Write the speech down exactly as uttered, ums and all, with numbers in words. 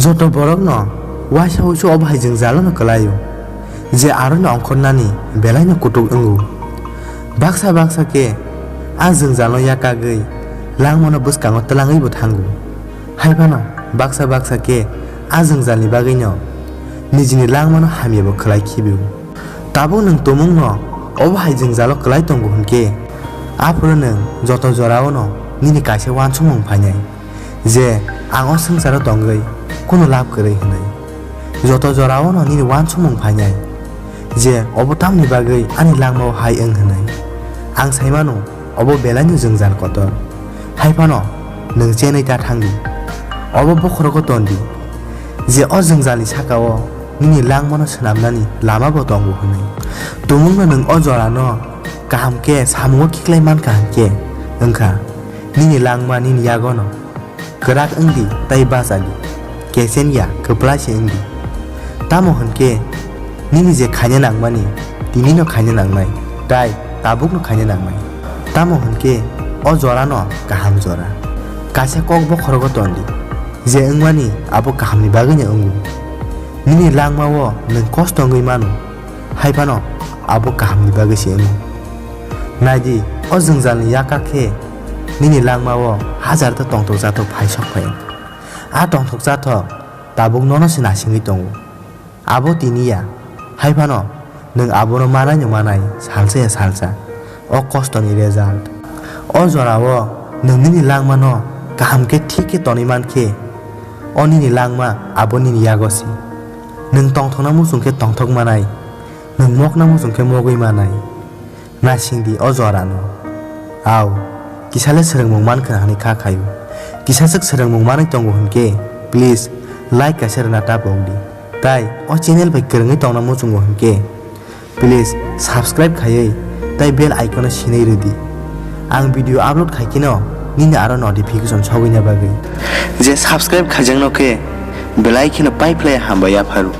Joto borokno waisa uisu obo hai jwngjalono kwlaio, je aroni ongkhornani belaino kutuk wngo. Baksa baksa khe a jwngjalno yakagwi langmano bwskango twlangwibo thango. Haiphano baksa baksa khe a jwngjalni bagwino nijini langmano hamyabo khwlai khibio. Tabuk nwng tumungno obo hai jwngjalo kwlai tongo hwnkhe, aphuru nwng joto joraono nini kaisa uansukmung phainai, je ang o swngcharo tongwi kunu lab kwrwi hwnwi. Joto joraono nini uansukmung phainai, je obo tamni bagwi ani langmao hai wng hwnwi. Ang sai mano, obo belaino jwngjal kotor. Haiphano nwng chenwi ta thangdi. Obo bokhorogo tondi, je o jwngjalni sakao nini langmano swnamnani lamabo tongo hwnwi. Tumungno nwng o jorano kaham khe samungo khiklai mankha hwnkhe, wngkha nini langma nini yagono kwrak wngdi tei bachadi, kesen ya kwplai se wngdi. Tamo hwnkhe nini je khaina nangmani, tinino khaina nangnai, tai tabukno khaina nangnai. Tamo hwnkhe o jorano kaham jora. Kaisa kok bokhorogo tondi, je wngmani abo kahamni bagwino wngo. Nini langmao nwng kosto wngwi mano, haiphano abo kahamni bagwi se wngo. Naidi, o jwngjalni yakar khe nini langmao hajar ta tongthok jathok phai sok phai wngkha. A tongthok jathok tabuk nono se nasingwi tongo. Abo tini ya, haiphano nwng abono manaino manai salsa ya salsa. O kostoni result. O jorao nwng nini langmano kaham khe thik khe tonwi man khe, o nini langma abo nini yago se. Nwng tongthokna muchung khe tongthok manai, nwng mokna muchung khe mogwi manai. Nasingdi o jorano. Au, kisale swrwngmung mankha hwnwi kha khaio. Kisaswk swrwngmung manwi tongo hwnkhe, please like kaisa rwna ta pokdi. Tai o channel bai kwrwngwi tongna muchungo hwnkhe, please subscribe khaiwi tai bell icon-o sinwi rwdi. Ang video upload khai kheno nini aro notification sogwina bagwi. Je subscribe khaijakno khe belai kheno pai phlai hambai yapharu.